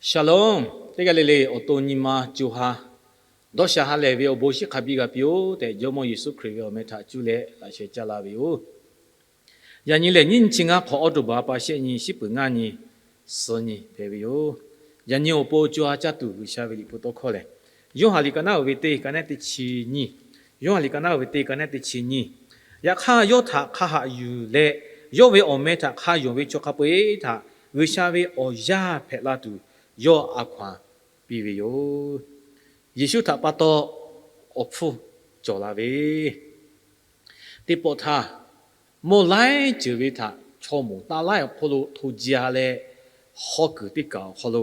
Shalom. Teˇ g'aˇ le le awˬ to nyi ma co ha dawˇ sha ha lehˬ ve awˬ bon shiˉ hk'a biˇ g'a piˇ-oˆ tehꞈ, Jawˇmawˇ Yeˍsuˆ Hkriꞈ ve awˬ meh htaꞈ cuˇ leh laꞈ sheh caˇ la ve yoˬ. Yaꞈ nyi lehˬ, nyiˇ nyi chi ngaˇ hk'awꞈ October pa shehˆ nyi, shiˉ peuˬ ngaˇ nyi, suh nyi hpehꞈ ve yoˬ. Yaꞈ nyi awˬ pon co ha caˇ tuˬ G'uiˬsha ve liꞈ hpu tawˇ hkawˇ lehˬ, Yoˇhanˬ liꞈ ka naˉ uiˍ ve teˇ, ka naˉ teˇ chi nyiˇ. Yoˇhanˬ liꞈ ka naˉ uiˍ ve teˇ, ka naˉ teˇ chi nyiˇ. Yaꞈ hk'aˇ, yawˇ htaꞈ hk'a haꞈ yuˬ leh, yawˇ ve awˬ meh htaꞈ hk'a yonˍ ve chaw hk'a peu-eˬ htaꞈ G'uiˬsha ve awˬ yaˇ hpehꞈ la tuˬ, yawˇ a hkaw-anˬ piˇ ve yoˬ. Yeˍsuˆ htaꞈ pa taw awˬ hpfuhˇ cawˬ la ve teˇ pawˆ htaˇ, mawˇ laiˉ ceuˬ ve htaꞈ chaw moˍ taˇ laiˉ awˬ hk'oˆ lo hto jaˇ leh, hawˉ kuiˬ teˇ kaˬ awˬ hk'aw lo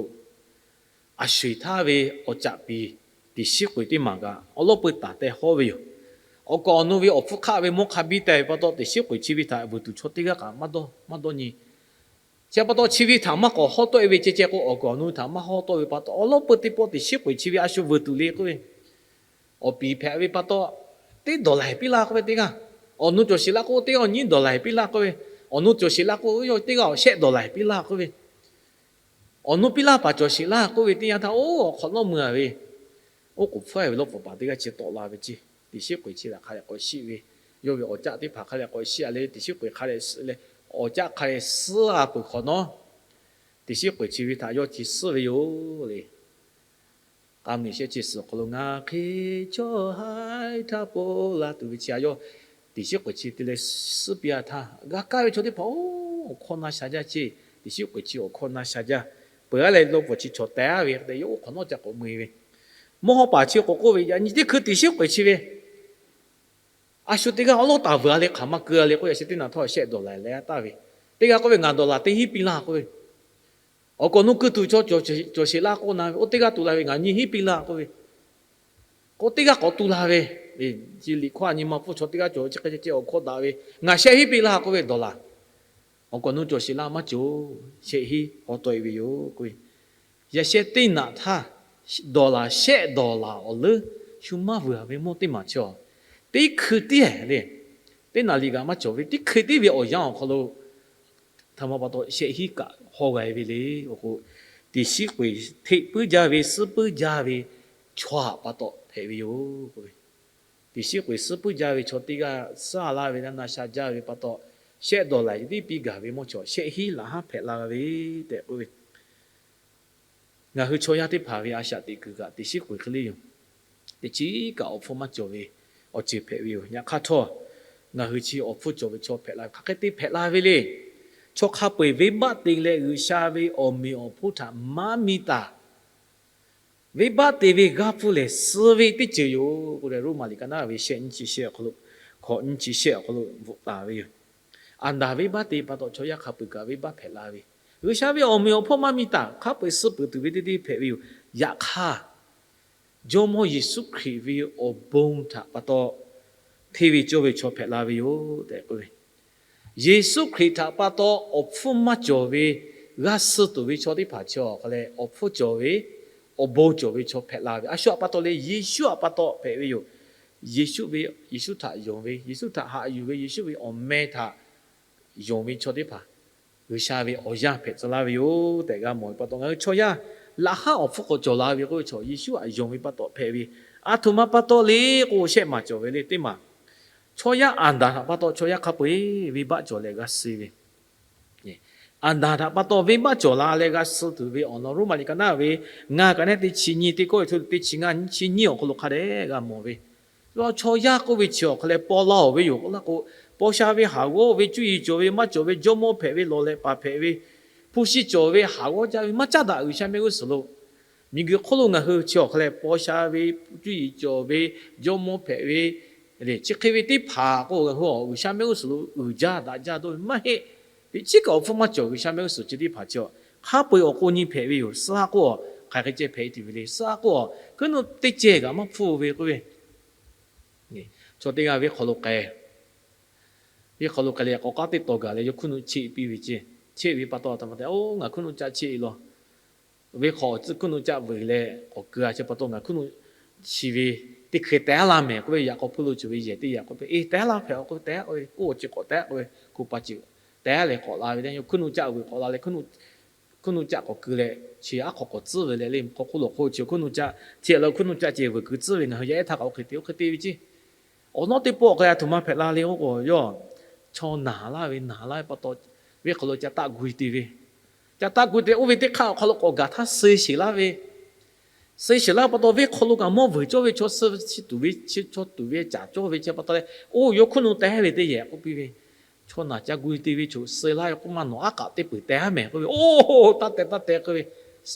a sho-eˬ htaˇ ve awˬ caꞈ piˍ teꞈ shiˉ k'oˍ-eˬ teˇ maˬ kaꞈ awˬ lawˉ peu taˍ teh hawˉ ve yoˬ. Awˬ kaˍ awˬ nu ve awˬ hpfuhˇ hk'aˆ ve mawˇ hk'a biˇ teh ve pa taw, teꞈ shiˉ k'oˍ-eˬ chi ve htaꞈ vuiˬ tuˬ chaw teˇ g'aˇ kaꞈ maˇ dawˇ maˇ dawˇ nyi. Chi pa taw chi ve htaꞈ maˇ k'awꞈ hawˉ tawˆ-e ve ceh ceh k'o, awˬ kaˍ awˬ nu htaꞈ maˇ hawˉ tawˆ ve pa taw, awˬ lawˉ peu teˇ pawˆ teꞈ shiˉ k'oˍ-eˬ chi ve a shu vuiˬ tuˬ le k'oˆ ve, awˬ piˍ hpehꞈ ve pa taw, teˇ dawˬ laiˬ piˇ laˇ k'oˆ ve teˇ g'aˇ, awˬ nu cawˬ sheˍ laˇ k'o, teˇ g'aˇ nyiˉ dawˬ laiˬ piˇ laˇ k'oˆ ve, awˬ nu cawˬ sheˍ laˇ k'o, yawˇ teˇ g'aˇ awˬ shehˆ dawˬ laiˬ piˇ laˇ k'oˆ ve, awˬ nu piˇ laˇ paˍ cawˬ sheˍ laˇ k'oˆ ve teˇ yanˇ htaˇ, oˇ awˬ hk'awꞈ nawˉ mui-a ve, oˉ k'oˍ hpfuhˇ ve lawˇ pfuhˍ paˍ teˇ g'aˇ chi tawˆ la ve ceˇ. Teꞈ shiˉ k'oˍ-eˬ chi htaꞈ hk'a dehꞈ k'awꞈ shiˆ ve, yawˇ ve awˬ caˆ teˇ hpaˍ hk'a dehꞈ k'awꞈ shiˆ-a leh, teꞈ shiˉ k'oˍ-eˬ hk'a dehꞈ suh leh, awˬ caˆ hk'a dehꞈ suh-a peuˬ hk'awꞈ nawˉ, teꞈ shiˉ k'oˍ-eˬ chi ve htaꞈ yawˇ chi suhˉ ve yoˬ le. K'a meuꞈ shehˆ chi suhˍ awˬ hk'aw lo ngaˬ hk'e chaw haiˬ htaˇ po la tuˬ ve chi-a yawˇ, teꞈ shiˉ k'oˍ-eˬ chi te leh suhˉ piˇ-a htaˇ, g'a kaˇ ve chaw teˇ hpaˍ-oˬ, awˬ hkawˇ na sha jaˇ ceˇ. Teꞈ shiˉ k'oˍ-eˬ chi awˬ hkawˇ na sha jaˇ. Peuˬ-a leh lawˇ pfuhˍ chi chaw teh-a ve hk'e te yawˇ oˇ hk'awꞈ nawˉ ca k'awꞈ mui ve, mvuhˇ hawˉ paˍ chi k'awꞈ k'oˆ ve, yaꞈ nyi teˇ hkui teꞈ shiˉ k'oˍ-eˬ chi ve a shu teˇ g'aˇ awˉ lawˉ taˍ vuiˬ-a leh hk'aˬ maˇ keu-a le k'oˆ, yaꞈ sheh teˇ naꞈ htawˇ shehˆ dawˬ laiˬ leh-a taˍ ve, teˇ g'aˇ k'oˆ ve, ngaˬ dawˬ laˬ teˇ hinˉ piˇ laˇ k'oˆ ve, awˬ kaˍ awˬ nu keu tuˬ chaw cawˬ sheˍ laˇ k'oˆ na ve, oˇ teˇ g'aˇ tu la ve, ngaˬ nyiˇ hinˉ piˇ laˇ k'oˆ ve, k'o teˇ g'aˇ k'awꞈ tu la ve, liꞈ hkawˇ a nyi ma pfuhˇ chaw teˇ g'aˇ cawˬ chi hk'e ceh ceh awˬ hkawˇ daꞈ ve, ngaˬ shehˆ hinˉ piˇ laˇ k'oˆ ve dawˬ laˬ. Awˬ kaˍ awˬ nu cawˬ sheˍ laˇ maˇ cawˬ, shehˆ hinˉ haw tawˆ-e ve yoˬ k'oˆ ve, yaꞈ sheh teˇ naꞈ htaˇ dawˬ laˬ shehˆ dawˬ laˬ awˬ leuˉ shu maˇ vuiˬ-a ve mawˇ teˇ maˬ chi-a, teˇ hkui tiˉ le, teˇ naꞈ liꞈ g'aꞈ maˇ cawˬ ve teˇ hkui tiˉ ve awˬ yanˇ awˬ hk'aw lo htaꞈ ma pa taw shehˆ hinˉ kaꞈ haw g'a-e ve le. Awˬ k'o, teꞈ shiˉ k'oˍ-eˬ hteꞈ puiˉ jaˇ ve, suhˉ puiˉ jaˇ ve chaw-aꞈ pa taw hpehꞈ ve yoˬ k'oˆ ve, teꞈ shiˉ k'oˍ-eˬ suhˉ puiˉ jaˇ ve chaw teˇ g'aˇ suhˉ-a laˇ ve, na sha jaˇ ve pa taw, shehˆ dawˬ laˬ tiˉ piˇ gaˬ ve mawˇ chaw shehˆ hinˉ laꞈ haˉ hpehꞈ la ve tehꞈ k'oˆ ve, ngaˬ hui chaw yaˇ teˇ hpaˍ ve a shaꞈ teꞈ kuiˬ kaꞈ teꞈ shiˉ k'oˍ-eˬ hk'e le yoˬ. Teꞈ chiˉ kaꞈ awˬ hpfuhˇ maˇ cawˬ ve awˬ ceuˬ hpehꞈ ve yoˬ. Yaꞈ hk'aˇ htawˇ, ngaˬ hui chi awˬ hpfuhˇ cawˬ ve chaw hpehꞈ la ve hk'aˬ hk'e te hpehꞈ la ve le. Chaw hk'a peu-eˬ venˇbaˆ te leh G'uiˬsha ve awˬ meꞈ awˬ hponˇ htaꞈ maˇ mi taˍ, venˇbaˆ te ve g'aˇ hpfuhˇ lehˬ suh ve teˇ ceuˬ yoˬ k'oˆ leh, Roˉmaꞈ liꞈ ka naˉ ve shehˆ nyiˇ chi shehˆ awˬ hk'aw lo, hkawꞈ nyiˇ chi shehˆ awˬ hk'aw lo bvuhꞈ taˍ ve yoˬ. Aˍdanˍ venˇbaˆ te pa taw chaw yaˇ hk'a peu-eˬ kaꞈ venˇbaˆ hpehꞈ la ve, G'uiˬsha ve awˬ meꞈ awˬ hponˇ maˇ mi taˍ, hk'a peu-eˬ suh peuˬ tuˬ ve teˇ teˇ hpehꞈ ve yoˬ. Yaꞈ hk'aˇ, Jawˇmawˇ Yeˍsuˆ Hkriꞈ ve awˬ bon htaꞈ pa taw hteˇ ve cawˇ ve chaw hpehꞈ la ve yoˬ tehꞈ k'oˆ ve, Yeˍsuˆ Hkriꞈ htaꞈ pa taw awˬ hpfuhˇ maˇ cawˬ ve g'a suh tuˬ ve chaw teˇ hpaˍ chi awˬ hk'a lehˬ, awˬ hpfuhˇ cawˬ ve, awˬ bon cawˬ ve chaw hpehꞈ la ve, a shu htaꞈ pa taw leh Yeˍsuˆ htaꞈ pa taw hpehꞈ ve yoˬ. Yeˍsuˆ ve, Yeˍsuˆ htaꞈ yonˍ ve, Yeˍsuˆ htaꞈ haꞈ yuˬ ve, Yeˍsuˆ ve awˬ meh htaꞈ yonˍ ve chaw teˇ hpaˍ G'uiˬsha ve awˬ yanˇ hpehꞈ tcuh laˇ ve yoˬ tehꞈ g'a mawˬ ve pa taw, ngaˬ hui chaw yaˇ laꞈ haˉ awˬ hpfuhˇ k'awꞈ cawˬ la ve k'oˆ ve chaw, Yeˍsuˆ htaꞈ yonˍ ve pa taw hpehꞈ ve, a htoꞈ ma pa taw le k'o, shehˆ maˬ cawˬ ve le. Teˇ maˬ, chaw yaˇ Aˍdanˍ htaꞈ pa taw chaw yaˇ hk'a peu-eˬ venˇbaˆ cawˬ leh g'a suh ve Aˍdanˍ htaꞈ pa taw venˇbaˆ cawˬ la leh g'a suh tuˬ ve awˬ lawn Roˉmaꞈ liꞈ ka naˉ ve ngaˬ ka naˉ teˇ chi nyiˇ, teˇ kawˆ e hto teˇ chi ngaˇ, nyiˇ chi nyiˇ awˬ hk'aw lo hk'a dehꞈ g'a mawˬ ve, chaw yaˇ k'oˆ ve chi awˬ hk'a leh paw la-oˬ ve yoˬ k'oˆ laˇ k'o, paw sha ve haˍ g'awˇ ve cuˇ yiˍ cawˬ ve maˇ cawˬ ve, jawˇmawˇ hpehꞈ ve, lawˬ leh paˍ hpehꞈ ve, hpu shi cawˬ ve, haˍ g'awˇ jaˇ ve maˇ caˉ daꞈ G'uiˬsha mehˆ g'uˇ suhˍ lo, miˬguiˬ hk'oˆ lo ngaˬ hui chi awˬ hk'a leh paw sha ve, cuˇ yiˍ cawˬ ve, jawˇmawˇ hpehꞈ ve, chi hk'e ve teˇ hpaˍ k'o, ngaˬ hui awˬ G'uiˬsha mehˆ g'uˇ suhˍ lo uiˍ jaˇ daꞈ jaˇ dawˇ ve maˇ heˆ. Teꞈ chiˉ kaꞈ awˬ hpfuhˇ maˇ cawˬ G'uiˬsha mehˆ g'uˇ suhˍ chi teˇ hpaˍ chi hk'a peu-eˬ awˬ k'o nyi hpehꞈ ve yoˬ. Suh-a k'o, hk'aˬ hk'e ceh hpehꞈ tuˬ ve le. Suh-a k'o, hkuiˉ nuˆ teˇ cehˬ kaꞈ maˇ hpfuhˇ ve k'oˆ ve, chaw teˇ g'aˇ venˇ hk'aw lo k'ai, venˇ hk'aw lo k'ai leh k'awꞈ k'aˉ teˇ tawˍ gaˬ leh yawˇ hkuiˉ nuˆ cheˆ piˇ ve ceˇ. Cheˆ ve pa taw, a htoꞈ ma te, oˇ ngaˬ hkuiˉ nuˆ caˆ cheˆ-e law. Venˇ hk'aw awˬ tcuhˉ hkuiˉ nuˆ caˆ vuiˬ leh k'awꞈ keu-a chi pa taw, ngaˬ hkuiˉ nuˆ chi ve teˇ hk'e teh-a laˇ mehˍ k'oˆ ve, yaꞈ k'aw hpuˇ lo cawˬ ve yehˬ teˇ yaꞈ k'oˆ ve, eˬ, teh-a laˇ hpehꞈ-a k'oˆ ve, teh-a k'oˆ ve, oˇ awˬ ceuˬ k'awꞈ teh-a k'oˆ ve, hko pa ceuˬ teh-a leh k'awꞈ la ve le. Yawˇ hkuiˉ nuˆ caˆ vuiˬ k'awꞈ la leh hkuiˉ nuˆ hkuˇ nuˆ caˆ k'awꞈ keu leh, chi aˉ hk'aw k'awꞈ tcuhˉ ve leh le, hk'aw hk'oˆ lo hk'oˆ chi hkuˇ nuˆ caˆ, chi a la hkuˇ nuˆ caˆ ceh vuiˬ keu tcuhˉ ve ngaˬ hui yaˇ ehˉ htaˇ kaꞈ oˇ hk'e te oˇ hk'e te ve ceˇ. Awˬ nawˉ teˇ pawˆ awˬ hk'a leh a htoꞈ ma hpehꞈ la le k'oˆ k'o, yawˇ chaw naˬ laˇ ve, naˬ laˇ ve pa taw, venˇ hk'aw lo ca taˆ gu te ve, ca taˆ gu te oˇ ve teˇ hk'aˆ awˬ hk'aw lo k'awꞈ gaˬ htaˇ suh sheˍ laˇ ve, suh sheˍ laˇ pa taw venˇ hk'aw lo kaꞈ mawˇ vuiˬ cawˇ ve chaw suh chi tuˬ ve, chi chaw tuˬ ve caˍ cawˇ ve chi pa taw leh, oˇ yawˇ hkuˇ nuˆ teh ve teˇ yehˬ k'oˆ piˇ ve, chaw naˬ ca gu te ve choˬ suh laˇ ve k'oˆ maˇ nawˬ aˉ k'aꞈ teˇ peuˬ teh haˉ mehˍ k'oˆ ve, oˇ taˇ teh taˇ teh k'oˆ ve,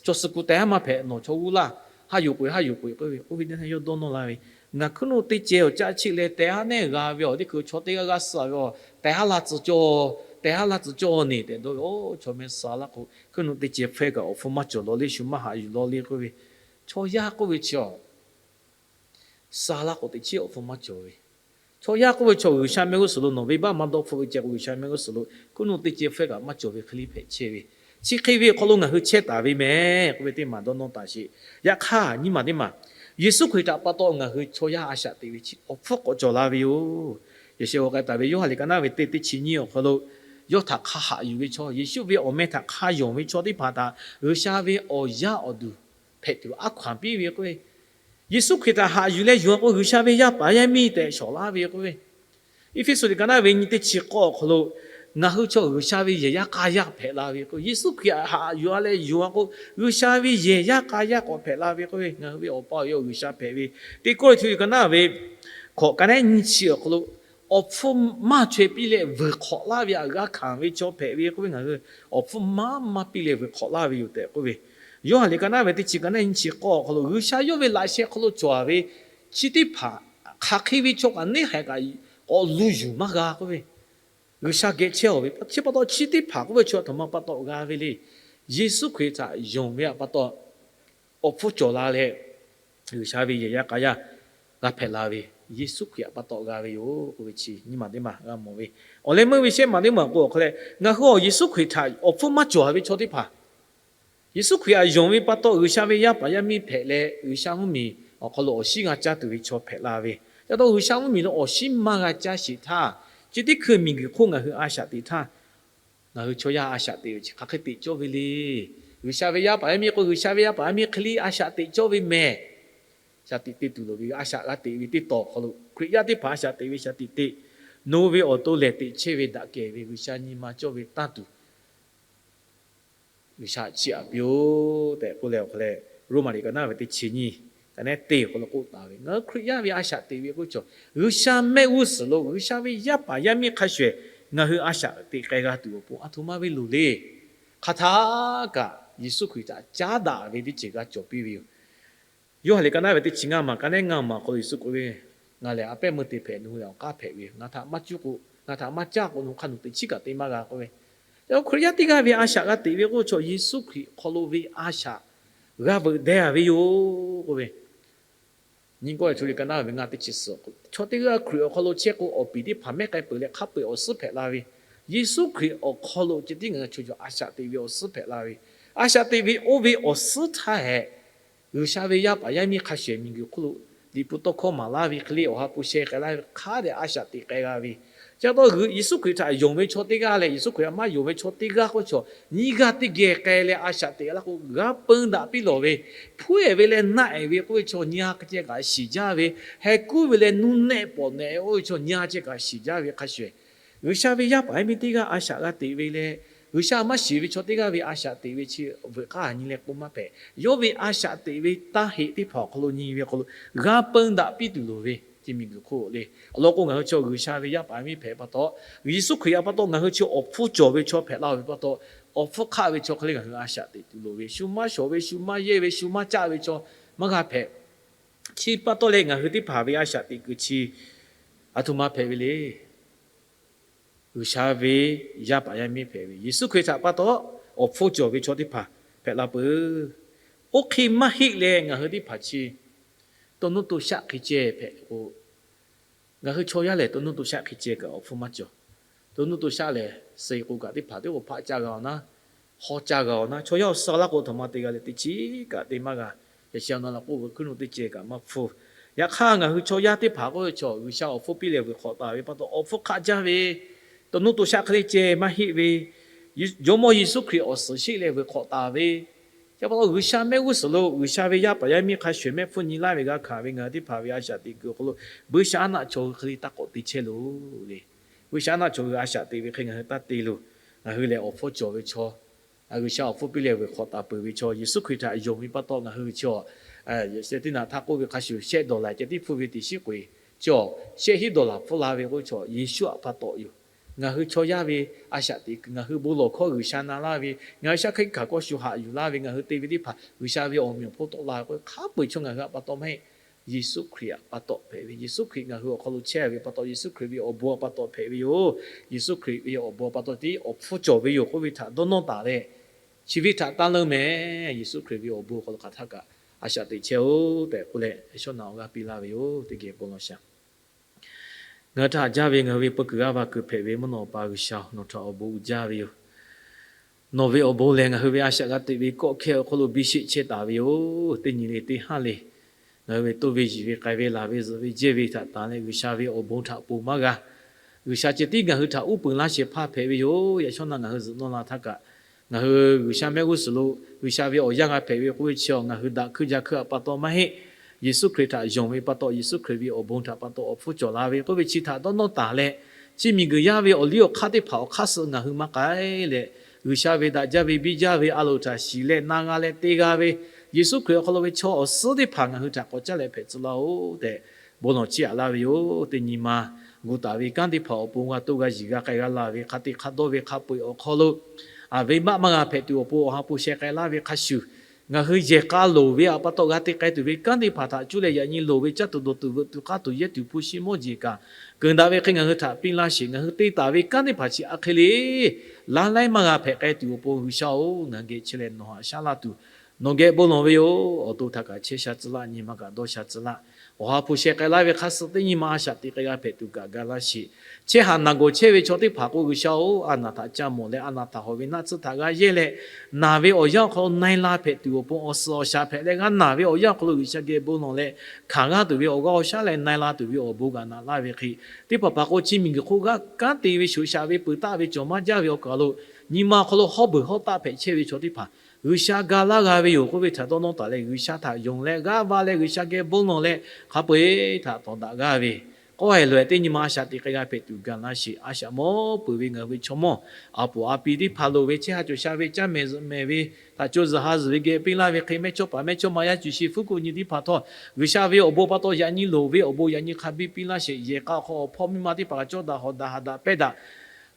chaw suh ku teh haˉ maˇ hpehꞈ, nawˬ chaw g'uˇ laˇ, haˉ yoˬ k'oꞈ e haˉ yoˬ k'oꞈ e k'oˆ ve, oˇ ve teˇ htaˇ yawˇ dawˇ nawˇ la ve, ngaˬ hkuˇ nuˆ teˇ ceh awˬ caˆ cheˆ leh teh haˉ neˉ g'a ve awˬ teˇ hkui chaw teˇ g'aˇ g'aˇ suh ve, teh haˉ laˇ tcuh cawˇ, teh haˉ laˇ tcuh cawˇ neˬ tehꞈ dawˇ ve, oˇ chaw meh suh laˇ k'o hkuˇ nuˆ teˇ ceh hpfuhˇ kaꞈ awˬ hpfuhˇ maˇ cawˬ law le, shu maˇ haꞈ yuˬ law le k'oˆ ve, chaw yaˇ k'oˆ ve chi a suh laˇ k'o teꞈ chiˉ awˬ hpfuhˇ maˇ cawˬ ve. Chaw yaˇ k'oˆ ve chaw G'uiˬsha mehˆ g'uˇ suhˍ lo nawˬ venˇbaˆ maˇ dawˇ hpfuhˆ ve ceh k'o G'uiˬsha mehˆ g'uˇ suhˍ lo hkuˇ nuˆ teˇ ceh hpfuhˇ kaꞈ maˇ cawˬ ve hk'e liˇ hpehꞈ chehˇ ve. Chi hk'e ve awˬ hk'aw lo ngaˬ hui chehˇ taˍ ve mehˍ k'oˆ ve teˇ maˬ dawˇ nawˇ taˍ sheˍ. Yaꞈ hk'aˇ nyiˇ maˬ teˇ maˬ, Yeˍsuˆ Hkriꞈ htaꞈ pa taw ngaˬ hui chaw yaˇ a shaꞈ teꞈ ve chi awˬ hpfuhˇ k'awꞈ cawˬ la ve yoˬ. Yaꞈ sheh g'aw k'ai taˍ ve Yoˇhanˬ liꞈ ka naˉ ve teˇ teˇ chi nyiˇ awˬ hk'aw lo, yawˇ htaꞈ hk'a haꞈ yuˬ ve chaw, Yeˍsuˆ ve awˬ meh htaꞈ hk'a yonˍ ve chaw teˇ hpaˍ htaꞈ G'uiˬsha ve awˬ yaˇ awˬ duˬ hpehꞈ tuˬ aˉ hkaw anˬ piˇ ve k'oˆ ve, Yeˍsuˆ Hkriꞈ htaꞈ haꞈ yuˬ leh yonˍ a k'o G'uiˬsha ve yaˇ paˍ yaˇ miˇ tehꞈ shawˍ laˇ ve k'oˆ ve, Eˇfeˇsuꞈ liꞈ ka naˉ ve nyi teˇ chi k'awˇ awˬ hk'aw lo, ngaˬ hui chaw G'uiˬsha ve yehˬ yaˇ k'a yaˇ hpehꞈ la ve k'o, Yeˍsuˆ Hkriꞈ htaꞈ haꞈ yuˬ a leh yonˍ a k'o, G'uiˬsha ve yehˬ yaˇ k'a yaˇ k'awꞈ hpehꞈ la ve k'oˆ ve, ngaˬ hui ve Awˬ pa awˬ e G'uiˬsha hpehꞈ ve, teˇ kawˇ le chi ka naˉ ve hkawꞈ ka naˉ nyi chi awˬ hk'aw lo, awˬ hpfuhˇ maˇ chaweh piˇ leh vuiˬ hk'awꞈ laˇ ve htaꞈ g'a hkanˍ ve chaw hpehꞈ ve k'oˆ ve, ngaˬ hui awˬ hpfuhˇ maˇ maˇ piˇ leh vuiˬ hk'awꞈ laˇ ve yoˬ tehꞈ k'oˆ ve, Yoˇhanˬ liꞈ ka naˉ ve teˇ chi ka naˉ nyi chi k'awˇ awˬ hk'aw lo G'uiˬsha yawˇ ve laꞈ sheh hk'aw lo cawˬ a ve, chi teˇ hpaˍ hk'aˬ hk'e ve chaw kaꞈ neˇ haiˬ kaꞈ k'awꞈ lu yuˬ maˇ g'a k'oˆ ve, G'uiˬsha geh chehˇ a ve chi pa taw chi teˇ hpaˍ k'oˆ ve chaw a htoꞈ ma pa taw g'a ve le. Yeˍsuˆ Hkriꞈ htaꞈ yonˍ ve htaꞈ pa taw awˬ hpfuhˇ cawˬ la leh, G'uiˬsha ve yehˬ yaˇ k'a yaˇ g'a hpehꞈ la ve, Yeˍsuˆ Hkriꞈ htaꞈ pa taw g'a ve yoˬ k'oˆ ve chi nyiˇ maˬ teˇ maˬ g'a mawˬ ve. Awˬ leh meuˇ ve shehˆ maˬ teˇ maˬ k'o awˬ hk'aw leh, ngaˬ hui awˬ Yeˍsuˆ Hkriꞈ htaꞈ awˬ hpfuhˇ maˇ cawˬ ve chaw teˇ hpaˍ, Yeˍsuˆ Hkriꞈ htaꞈ yonˍ ve pa taw G'uiˬsha ve yaˇ paˍ yaˇ miˇ hpehꞈ leh G'uiˬsha mvuhˇmiˬ awˬ hk'aw lo awˬ shinˉ g'a caˇ tuˬ ve chaw hpehꞈ la ve. Ca taw G'uiˬsha mvuhˇmiˬ lo awˬ shinˉ maˇ g'a caˇ sheˍ htaˇ, chi teˇ hkui miˬguiˬ hk'oˆ ngaˬ hui a shaꞈ teꞈ htaˇ, ngaˬ hui chaw yaˇ a shaꞈ teꞈ ve chi hk'aˬ hk'e teꞈ cawˇ ve le. G'uiˬsha ve yaˇ paˍ yaˇ miˇ k'o G'uiˬsha ve yaˇ paˍ yaˇ miˇ hk'e le a shaꞈ teꞈ cawˇ ve mehˍ. Shaˍ tiꞈ te tuˬ loˍ ve, a shaꞈ g'a teꞈ ve teˇ taw awˬ hk'aw lo Hkriꞈ yaˇ teˇ hpaˍ a shaꞈ teꞈ ve shaˍ tiꞈ te, nawˬ hui ve awˬ to lehˬ teꞈ chehˇ ve daꞈ kehˬ ve G'uiˬsha nyi ma cawˇ ve tanˇ tuˬ G'uiˬsha chiˇ aꞈ piˇ-oˆ tehꞈ k'oˆ leh awˬ hk'aw leh, Roˉmaꞈ liꞈ ka naˉ ve teˇ chi nyiˇ, ka naˉ teˇ awˬ hk'aw lo k'oˆ taˍ ve, ngaˬ hui Hkriꞈ yaˇ ve a shaꞈ teꞈ ve k'oˆ ve chaw, G'uiˬsha mehˆ g'uˇ suhˍ lo G'uiˬsha ve yaˇ paˍ yaˇ miˇ hk'a shuˍ shuˍ ngaˬ hui a shaꞈ teꞈ k'ai g'a tuˬ awˬ pon a htoꞈ ma ve loˍ le. Hk'aˬ htaˇ kaꞈ Yeˍsuˆ Hkriꞈ htaꞈ caˉ daꞈ ve teˇ ceuˬ g'a cawˬ piˇ ve yoˬ. Yoˇhanˬ liꞈ ka naˉ ve teˇ chi ngaˇ maˬ, ka naˉ ngaˇ maˬ k'aw lo Yeˍsuˆ k'oˆ ve, Ngaˬ lehˬ a pehˉ meuˇ te hpehꞈ, nawˬ hui lehˬ awˬ k'aˉ hpehꞈ ve yoˬ. Ngaˬ htaꞈ maˇ cuˉ k'o, ngaˬ htaꞈ maˇ caˇ k'o, nawˬ hui hk'a nawˬ teꞈ chiˉ kaꞈ te maˇ g'a k'oˆ ve. Hkriꞈ yaˇ teˇ g'aˇ ve a shaꞈ g'a teꞈ ve k'oˆ ve chaw, Yeˍsuˆ Hkriꞈ hk'aw lo ve a shaꞈ g'a veuꞈ deh a ve yoˬ k'oˆ ve, nyi kawˇ ve chaw liꞈ ka naˉ ve ngaˇ teˇ chi suhˍ k'o, chaw teˇ g'aˇ Hkriꞈ awˬ hk'aw lo chehˇ k'o, awˬ piˍ teˇ hpaˍ mehˉ k'ai peuˬ leh hk'a peu-eˬ awˬ suhˉ hpehꞈ la ve, Yeˍsuˆ Hkriꞈ awˬ hk'aw lo ceh tiˉ ngaˬ hui chaw yaˇ a shaꞈ teꞈ ve awˬ suhˉ hpehꞈ la ve, a shaꞈ teꞈ ve oˇ ve awˬ suhˉ htaˇ hehꞈ, G'uiˬsha ve yaˇ paˍ yaˇ miˇ hk'a shuˍ shuˍ miˬguiˬ hk'oˆ lo liꞈ hpu tawˇ hkawˇ maˍ laˇ ve hk'e le, awˬ ha hpu sheh k'ai laˇ ve hk'a dehꞈ a shaꞈ teꞈ k'ai g'a ve. Chi pa taw Yeˍsuˆ Hkriꞈ htaꞈ yonˍ ve chaw teˇ g'aˇ leh Yeˍsuˆ Hkriꞈ htaꞈ maˇ yonˍ ve chaw teˇ g'aˇ k'oˆ ve chaw, nyiˇ g'aˇ teˇ geh k'ai leh a shaꞈ teꞈ laˇ k'o, g'a peun daꞈ piˇ lawˬ ve, hpuˉ-ehˍ ve leh naˆ-ehˍ ve k'oˆ ve chaw nyi a ceh kaꞈ shiˍ jaˇ ve, heh kuˉ ve leh nuˇ nehˆ pawˍ nehꞈ-e oˇ ve chaw nyi a ceh kaꞈ shiˍ jaˇ ve hk'a shuˍ, G'uiˬsha ve yaˇ paˍ yaˇ miˇ teˇ g'aˇ a shaꞈ g'a teꞈ ve leh, G'uiˬsha maˇ shiˍ ve chaw teˇ g'aˇ ve a shaꞈ teꞈ ve chi veuꞈ k'aˇ nyi leh k'oˆ maˇ hpehꞈ. Yawˇ ve a shaꞈ teꞈ ve taˇ heꞈ teˇ hpaˍ awˬ hk'aw lo nyi ve hk'aw lo g'a peun daꞈ piˇ tuˬ loˍ ve, chi miˬguiˬ hk'oˆ le. Awˬ lawn k'o, ngaˬ hui chaw G'uiˬsha ve yaˇ paˍ yaˇ miˇ hpehꞈ pa taw, Yeˍsuˆ Hkriꞈ htaꞈ pa taw ngaˬ hui chi awˬ hpfuhˇ cawˬ ve chaw hpehꞈ la ve pa taw, awˬ hpfuhˇ hk'aˆ ve chaw hk'e le ngaˬ hui a shaꞈ teꞈ tuˬ loˍ ve, shu maˇ shawˍ ve, shu maˇ yehˇ ve, shu maˇ caˆ ve chaw maˇ g'a hpehꞈ. Chi pa taw leh ngaˬ hui teˇ hpaˍ ve a shaꞈ teꞈ kuiˬ chi a htoꞈ ma hpehꞈ ve le. G'uiˬsha ve yaˇ paˍ yaˇ miˇ hpehꞈ ve, Yeˍsuˆ Hkriꞈ htaꞈ pa taw awˬ hpfuhˇ cawˬ ve chaw teˇ hpaˍ hpehꞈ la peuˬ. Oˇ hk'e maˇ heˆ leh ngaˬ hui teˇ hpaˍ chi to nuˇ to shaˆ hk'e ceh hpehꞈ k'o, ngaˬ hui chaw yaˇ lehˬ to nuˇ to shaˆ hk'e ceh kaꞈ awˬ hpfuhˇ maˇ cawˬ. To nuˇ to shaˆ lehˬ, suh-e k'o kaꞈ teˇ hpaˍ teˇ k'o hpaˆ caˇ g'a-oˬ naˉ, hawˉ caˇ g'a-oˬ naˉ, chaw yaˇ awˬ suh laˇ k'o htaꞈ ma te g'a leh teˇ chiˉ kaꞈ te maˇ g'a. Yaꞈ sheh awˬ na la k'oˆ ve hkuiˉ nuˆ teˇ ceh kaꞈ maˇ hpfuhˇ. Yaꞈ hk'aˇ ngaˬ hui chaw yaˇ teˇ hpaˍ k'oˆ ve chaw, G'uiˬsha awˬ hpfuhˇ piˇ leh vuiˬ hk'awꞈ taˍ ve pa taw awˬ hpfuhˇ hk'aˆ jaˇ ve, to nuˇ to shaˆ hk'e le ceh maˇ heˆ ve, Jawˇmawˇ Yeˍsuˆ Hkriꞈ awˬ suhˍ sheˆ leh vuiˬ hk'awꞈ taˍ ve, chi pa taw G'uiˬsha mehˆ g'uˇ suhˍ lo G'uiˬsha ve yaˇ paˍ yaˇ miˇ hk'a shuˍ mehˆ hpfuhˇ nyi laˇ ve g'a hkanˍ ve ngaˬ hui teˇ hpaˍ ve a shaꞈ teꞈ kuiˬ awˬ hk'aw lo buiˇshaˆaˉnaˆ chaw hui hk'e le taˇ k'awꞈ te chehˇ loˬ le. Buiˇshaˆaˉnaˆ chaw hui a shaꞈ teꞈ ve hk'e ngaˬ hui taˇ te loˬ. Ngaˬ hui lehˬ awˬ hpfuhˇ cawˬ ve chaw, G'uiˬsha awˬ hpfuhˇ piˇ leh vuiˬ hk'awꞈ taˍ peuˬ ve chaw, Yeˍsuˆ Hkriꞈ htaꞈ yonˍ ve pa taw ngaˬ hui chi a, teˇ naꞈ htaˇ k'oˆ ve hk'a shuˍ shehˆ dawˬ laˬ ceh tiˉ hpfuhˇ ve teꞈ shiˉ k'oꞈ e, chi a, shehˆ hiˉ dawˬ laˬ hpfuhˇ la ve k'oˆ ve chaw Yeˍsuˆ htaꞈ pa taw yoˬ. Ngaˬ hui chaw yaˇ ve a shaꞈ teꞈ kuiˬ ngaˬ hui bon lawˬ hkawˇ G'uiˬsha na laˇ ve, ngaˬ hui shaˉ hkiˆ hkanˍ kawˇ shu haꞈ yuˬ laˇ ve, ngaˬ hui te ve teˇ hpaˍ G'uiˬsha ve awˬ meꞈ awˬ hponˇ tawˆ la ve k'o, hk'a peu-eˬ chaw ngaˬ hui htaꞈ pa taw maˇ heˆ. Yeˍsuˆ Hkriꞈ htaꞈ pa taw hpehꞈ ve, Yeˍsuˆ Hkriꞈ ngaˬ hui awˬ hk'aw lo chehˇ ve pa taw, Yeˍsuˆ Hkriꞈ ve awˬ bon htaꞈ pa taw hpehꞈ ve yoˬ. Yeˍsuˆ Hkriꞈ ve awˬ bon pa taw tiˉ awˬ hpfuhˇ cawˬ ve yoˬ k'oˆ ve htaꞈ dawˇ nawˇ taˍ leh, chi ve htaꞈ taˇ leuˇ mehˍ. Yeˍsuˆ Hkriꞈ ve awˬ bon hk'aw lo hk'aˬ htaˇ kaꞈ a shaꞈ teꞈ chehˇ-oˆ tehꞈ k'oˆ leh, shawˉ naꞈ awˬ g'aˇ piˇ laˇ ve yoˬ. Teˇ geh bon lawˬ shaˍ. Ngaˬ hui htaꞈ haꞈ jaˇ ve ngaˬ hui ve peu kuiˬ g'aˇ va kuiˬ hpehꞈ ve mvuhˇ naw pa G'uiˬsha, nawˬ htaꞈ awˬ bon uiˍ jaˇ ve yoˬ. Nawˬ ve awˬ bon lehˬ ngaˬ hui ve a shaꞈ g'a teꞈ ve kawˆ hkehˇ awˬ hk'aw lo biˇ sheˆ chehˇ taˍ ve yoˬ. Teˇ nyi le teˇ haˉ le ngaˬ hui ve toˇ ve yiˬ ve k'ai ve laˬ ve zuhꞈ ve jehˇ ve htaꞈ tanˬ leh G'uiˬsha ve awˬ bon htaꞈ ponˬ maˇ g'a. G'uiˬsha ceh tiˉ ngaˬ hui htaꞈ uˉ peunˍ laˇ shehˍ hpaˇ hpehꞈ ve yoˬ. Yaꞈ shawˉ naꞈ ngaˬ hui zuhꞈ nawˇ la htaˇ kaꞈ, ngaˬ hui G'uiˬsha mehˆ g'uˇ suhˍ lo G'uiˬsha ve awˬ yanˇ g'a hpehꞈ ve k'oˆ ve chi a, ngaˬ hui daꞈ hkuiˇ ja hkuiˇ htaꞈ pa taw maˇ heˆ. Yeˍsuˆ Hkriꞈ htaꞈ yonˍ ve pa taw, Yeˍsuˆ Hkriꞈ ve awˬ bon htaꞈ pa taw awˬ hpfuhˇ cawˬ la ve k'oˆ ve chi htaꞈ dawˇ nawˇ taˍ leh, chi miˬguiˬ yaˇ ve awˬ liˇ awˬ hk'aˇ teˇ hpaˍ awˬ hk'aˇ suh ngaˬ hui maˇ k'ai leh, G'uiˬsha ve daꞈ jaˇ ve biˇ jaˇ ve a loˍ htaꞈ shiˍ leh na g'a leh te g'a ve, Yeˍsuˆ Hkriꞈ awˬ hk'aw lo ve chaw awˬ suhˉ teˇ hpaˍ ngaˬ hui htaꞈ k'awꞈ caˉ leh hpehꞈ tcuh laˇ-oˆ tehꞈ bon lawˬ chiˇ aꞈ laˇ ve yoˬ. Teˇ nyi ma gu taˍ ve kanˉ teˇ hpaˍ awˬ pon g'a toˇ g'a yiˬ g'a k'ai g'a laˬ ve hk'a te hk'a dawˇ ve hk'a peu-eˬ awˬ hk'aw lo, a, venˇbaˆ maˇ g'a hpehꞈ tuˬ awˬ pon awˬ ha hpu sheh k'ai laˇ ve hk'a shuˍ, ngaˬ hui yehˬ k'a loˍ ve htaꞈ pa taw g'a te k'ai tuˬ ve kanˉ teˇ hpaˍ htaꞈ cuˇ leh yaꞈ nyi loˍ ve caˇ tuˬ dawˬ tuˬ veuꞈ tuˬ k'aˇ tuˬ yehˇ tuˬ hpu shi mawˇ jeˬ kaꞈ keunˍ daꞈ ve hk'e ngaˬ hui htaꞈ piˇ laˇ sheˍ. Ngaˬ hui te taˍ ve kanˉ teˇ hpaˍ chi a hk'e le laˇ laiˉ maˇ g'a hpehꞈ k'ai tuˬ awˬ pon G'uiˬsha-oˬ, ngaˬ geh chehˇ leh nawˬ haꞈ shaˉ laˇ tuˬ nawˬ geh bon lawˬ ve yoˬ. Awˬ to htaꞈ kaꞈ chehˇ sha tcuh laˇ, nyi ma kaꞈ dawˇ sha tcuh laˇ. Awˬ ha hpu sheh k'ai laˇ ve hk'a suh teˇ nyi ma a shaꞈ teꞈ k'ai g'a hpehꞈ tuˬ kaꞈ ga laˇ sheˍ. Chehˇ haꞈ naˬ gawˬ chehˇ ve chaw teˇ hpaˍ k'o G'uiˬsha-oˬ, a naˬ htaꞈ ca mawˬ leh a naˬ htaꞈ hawꞈ ve naˆ tsuhˇ htaꞈ g'a yehˇ leh, naˬ ve awˬ yanˇ awˬ hk'aw lo na e la hpehꞈ tuˬ awˬ pon awˬ suhˍ awˬ shaˍ hpehꞈ leh g'a naˬ ve awˬ yanˇ awˬ hk'aw lo G'uiˬsha geh bon lawˬ leh hkanˍ g'aˇ tuˬ ve awˬ g'aˇ awˬ shaˉ leh na e la tuˬ ve awˬ bon g'a naꞈ laˇ ve hk'e, teˇ hpaˍ hpaˍ k'o chi miˬguiˬ hk'oˆ g'a kanˉ te ve shoˍ shaꞈ ve peuˬ taˆ ve cawˬ maˇ jaˇ ve awˬ kaˬ lo nyi ma awˬ hk'aw lo hawˉ beuˬ hawˉ taˆ hpehꞈ chehˇ ve chaw teˇ hpaˍ G'uiˬsha ga laˇ g'a ve yoˬ k'oˆ ve htaꞈ dawˇ nawˇ taˍ leh, G'uiˬsha htaꞈ yonˍ leh g'aˇ va leh G'uiˬsha geh bon lawˬ leh hk'a peu-eˬ htaꞈ tawˍ daꞈ g'aˇ ve k'awˇ haiˬ loꞈ-e teˇ nyi ma a shaꞈ teꞈ k'ai g'a hpehꞈ tuˬ ga laˇ sheˍ. A shaꞈ mawˇ peuˬ ve ngaˬ hui ve chaw mawˇ a poˍ a pi teˇ hpaˍ loˍ ve chehˇ ha cawˬ sha ve caˇ mehˍ zuhꞈ mehˍ ve htaꞈ co zuhˬ ha zuhˬ ve geh piˇ laˇ ve hk'e, mehˇchawˇ paˍ mehˇchawˇma yaˇ cuˬ shi hpfuhˇ kuˆ nyi teˇ hpaˍ htawˇ, G'uiˬsha ve awˬ bon pa taw yaꞈ nyi loˍ ve awˬ bon yaꞈ nyi hk'a biˇ piˇ laˇ sheˍ. Yehˬ k'a awˬ hk'aw awˬ hpawˇ miˇ ma teˇ hpaˍ kaꞈ cawˇ daꞈ hawꞈ daꞈ haꞈ daꞈ pehˇ daꞈ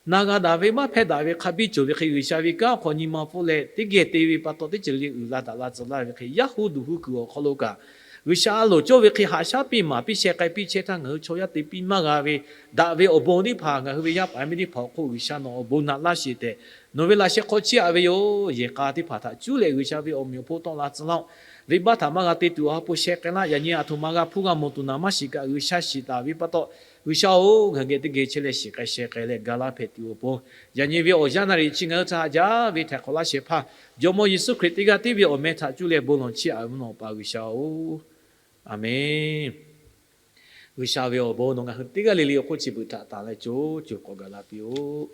na g'a daꞈ ve maˇ hpehˇ daꞈ ve hk'a biˇ cawˬ ve hk'e, G'uiˬsha ve kanˉ awˬ hk'aw nyi ma hpfuhˇ leh teˇ geh te ve pa taw teˇ ceuˬ le uiˍ la daꞈ la tcuh laˇ ve hk'e, yaˇ hu duˬ hu kuiˬ awˬ hk'aw lo kaꞈ G'uiˬsha a loˍ cawˇ ve hk'e haꞈ shaˉ piˇ maˍ piˇ sheh k'ai piˇ chehˇ htaˇ, ngaˬ hui chaw yaˇ te piˇ maˇ g'a ve daꞈ ve awˬ bon teˇ hpaˍ ngaˬ hui ve yaˇ paˍ yaˇ miˇ teˇ hpaˍ awˬ hk'oˆ G'uiˬsha nawˬ awˬ bon naꞈ laˇ sheˍ tehꞈ, nawˬ ve laꞈ sheh hk'aw chiˇ aꞈ ve yoˬ. Yehˬ k'a teˇ hpaˍ htaꞈ cuˉ leh G'uiˬsha ve awˬ meꞈ awˬ hponˇ tawˆ la tcuh laˇ-oˆ. Venˇbaˆ htaꞈ maˇ g'a te tuˬ awˬ ha hpu sheh k'ai laˇ. Yaꞈ nyi aˬ htoꞈ ma g'a hpuˇ g'a mawˬ tuˬ naˍ maˇ shiˍ kaꞈ, G'uiˬsha shiˍ taˍ ve pa taw, G'uiˬsha-oˬ, ngaˬ geh teˇ geh chehˇ leh shiˍ k'ai sheh k'ai leh ga laˇ hpehꞈ tuˬ awˬ pon, yaꞈ nyi ve awˬ yanˇ naˍ riˍ chi ngaˬ hui htaꞈ haꞈ jaˇ ve htaiˍ hk'awꞈ laˇ shehˍ hpaˇ Jawˇmawˇ Yeˍsuˆ Hkriꞈ teˇ g'aˇ tiˉ ve awˬ meh htaꞈ cuˇ leh bon lawˬ chiˇ aꞈ ve mvuhˇ naw pa G'uiˬsha-oˬ, Aˬmenˇ. G'uiˬsha ve awˬ bon nawˬ ngaˬ hui teˇ g'aˇ le le awˬ hk'oˆ chi beuꞈ htaꞈ tanˬ leh co co k'awꞈ gaˬ la piˇ-oˆ.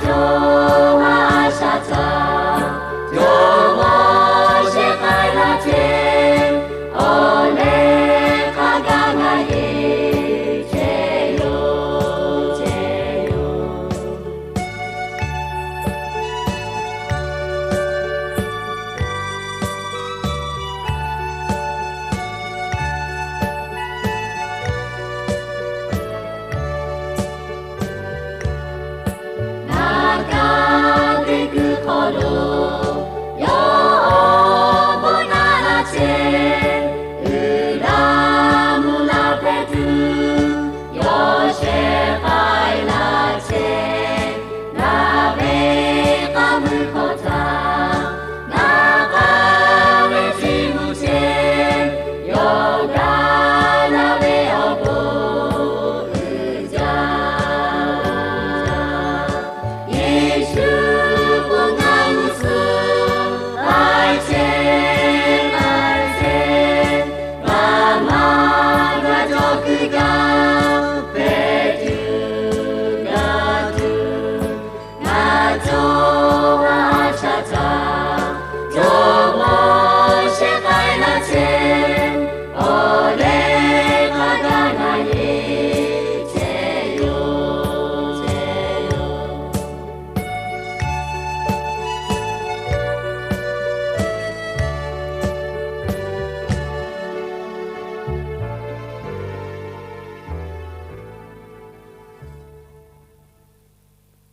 taw